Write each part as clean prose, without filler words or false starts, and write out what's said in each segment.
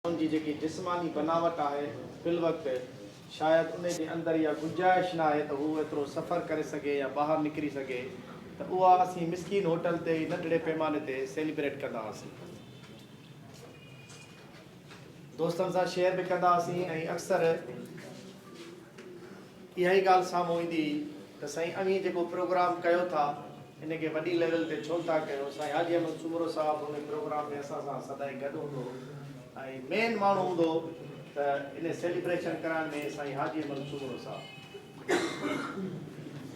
ان جي جيڪي جسماني بناوٽ آهي في الوقت شايد ان جي اندر اها گنجائش ناهي ته هو ايترو سفر ڪري سگهي يا ٻاهر نڪري سگهي ته اها اسين مسڪين هوٽل تي ئي ننڍڙي پيماني تي سيليبريٽ ڪندا هئاسين. دوستن سان شيئر به ڪندا هئاسين ۽ اڪثر اها ئي ڳالهه سامهون ايندي هئي ته سائين اوهين جيڪو پروگرام ڪيو ٿا ان کي وڏي ليول تي ڇو نٿا ڪيو؟ سائين حاجي احمد سومرو صاحب ان پروگرام ۾ اسان سان سدائين گڏ هوندو هو ۽ مين ماڻهو هوندو هو ته ان سيليبريشن ڪرائڻ ۾ سائين حاجي احمد سومرو صاحب.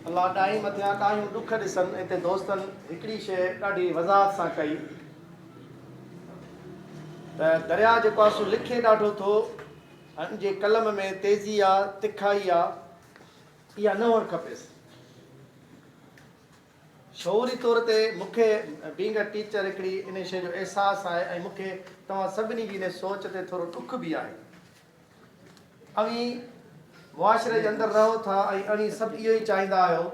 الله ڏاهي مٿيان ڏاهيون ڏک ڏسن اتي دوستن هڪڙي شيء ڏاڍي وضاحت سان ڪئي ته درياء جيڪو آهي سو لکي ڏاڍو ٿو ۽ ان جي قلم ۾ تيزي آ تکائي آ اها نه هئڻ کپيس. شعوري طور تي مون کي بينگ ا ٽيچر هڪڙي انهي شيء جو احساس آهي ۽ مون کي توهان سڀني جي انهي سوچ تي ٿورو ڏک به آهي. اوهين معاشري جي اندر رهو ٿا ۽ اوهين سڀ اهو ئي چاهيندا آهيو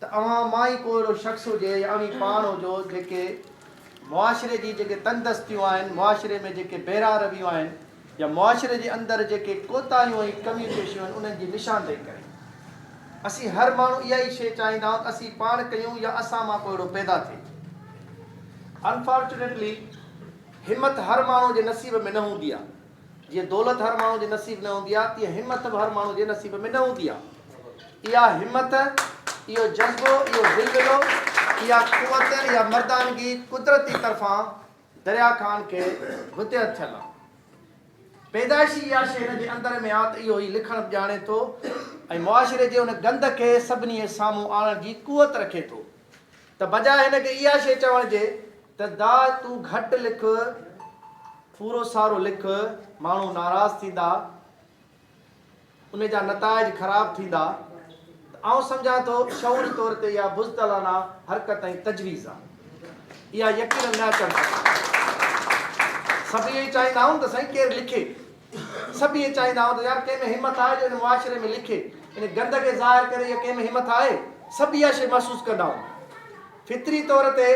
ته اوهان مان ئي ڪو اهڙو شخص هجي يا اوهين پاڻ هجو جيڪي معاشري جي جيڪي تنگدستيون آهن، معاشري ۾ جيڪي بيرا رويون آهن يا معاشري جي اندر جيڪي ڪوتاهيون ۽ ڪميون پيشيون آهن انهن جي نشاندهي ڪري. اسين هر ماڻهو اها ئي شيء چاهيندا آهيون ته اسين پاڻ ڪيون يا اسان مان ڪو اهڙو پيدا ٿئي. Unfortunately همت هر ماڻهو جي نصيب ۾ نه هوندي آهي. جيئن دولت هر ماڻهو جي نصيب نه هوندي آهي تيئن همت به هر ماڻهو جي نصيب ۾ نه هوندي آهي. اها همت، اهو جذبو، اهو ولولو، اها قوت، اها مردانگي قدرتي طرفان دريا خان کي متحد ٿيل آهي. پيدائشي اها شيء هن جي اندر ۾ آهي ته اهو هي لکڻ به ڄاڻي ٿو ۽ معاشري جي ان گند کي سڀني جي سامهون آڻڻ جي قوت رکي ٿو ته بجاء هن کي اها شيء چوڻ جي ته دا تون گهٽ لک، پورو سارو لک، ماڻهو ناراض ٿيندا، ان جا نتائج خراب ٿيندا ته آئون سمجهان ٿو شعوري طور تي اها بزدلانه حرڪت ۽ تجويز آهي. اها يقينن نه اچڻ کپي. سڀ اهو ئي چاهيندا آهيون ته سائين ڪير لکي. سڀ ائين چاهيندا آهيون ته يار ڪنهن ۾ همت آهي جو ان معاشري ۾ لکي، ان گند کي ظاهر ڪري يا ڪنهن ۾ همت آهي؟ سڀ اها شيء محسوس ڪندا آهيون. فطري طور تي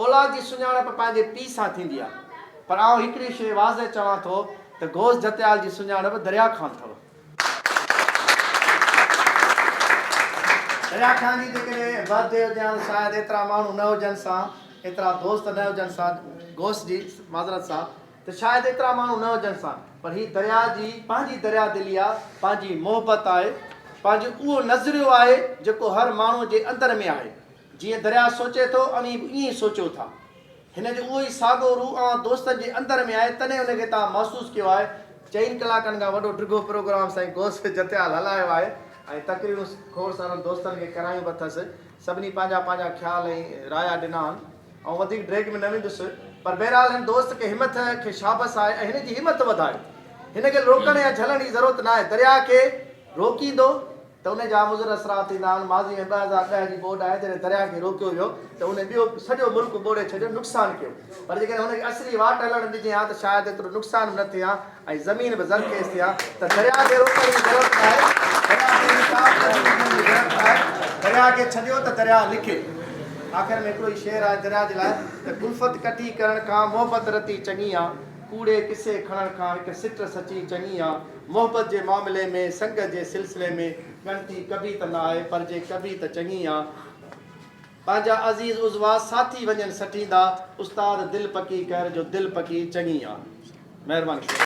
اولاد جي سڃاڻپ پنهنجي پيء سان ٿيندي آهي. پر آئون هڪڙي شيء واضح چوان ٿو ته غوث جتيال جي سڃاڻپ دريا خان اٿو. دريا خان جي جيڪڏهن برٿ ڊي هجي ها ته شايد ايترا ماڻهو نه هجن سان، ايترا دوست نه هجن سان غوث جي معذرت سان ته شايد ايترا ماڻهو نه هجن سان پر هي دريا جي پنهنجي دريا دلي آ، پنهنجي محبت آهي، پنهنجو اهو نظريو آهي جيڪو هر ماڻهو جي اندر ۾ آهي. جيئن درياء سوچي ٿو، اوهين به ائين ئي سوچيو ٿا. هن جو اهو ئي ساڳو روح اوهان دوستن جي اندر ۾ آهي، تڏهن ان کي توهان محسوس ڪيو آهي. چئن ڪلاڪن کان وڏو ڊگهو پروگرام سائين غوث جتيال هلايو آهي ۽ تقريرون کوڙ سارن دوستن کي ڪرايون به اٿس. سڀني پنهنجا پنهنجا خيال ۽ رايا ڏنا آهن. آئون وڌيڪ ڊيگهه ۾ نه ويندس، پر بهرحال هن دوست کي همٿ کي شابس آهي ۽ هن جي همٿ وڌايو. هن کي روڪڻ يا جهلڻ جي ضرورت ناهي. درياء کي روڪيندو ته ان جا مضر اثرات ٿيندا آهن. ماضي ۾ 2010 جي ٻوڏ آئي جڏهن درياء کي روڪيو ويو ته ان ٻيو سڄو ملڪ ٻوڙي ڇڏيو، نقصان ڪيو. پر جيڪڏهن هن کي اصلي واٽ هلڻ ڏجي ها ته شايد ايترو نقصان به نه ٿئي ها ۽ زمين به زرخيز ٿئي ها ته درياء کي روڪڻ جي ضرورت ناهي، درياء کي ڪا به تجويز ڏيڻ جي ضرورت ناهي، درياء کي ڇڏيو ته درياء لکي. آخر ۾ هڪڙو ئي شعر آهي درياء جي لاء ته ڪلفت ڪٺي ڪرڻ کان محبت رتي چڱي آ، ڪوڙي قصي کڻڻ کان هڪ سٽ سچي چڱي آ. محبت جي معاملي ۾ سنگت جي سلسلي ۾ ڳڻتي ڪبي ته نه آهي پر جي ڪبي ته چڱي آ. پنهنجا عزيز عضوا ساٿي وڃن سٺيندا استاد دل پڪي ڪر جو دل پڪي چڱي آ. مهرباني.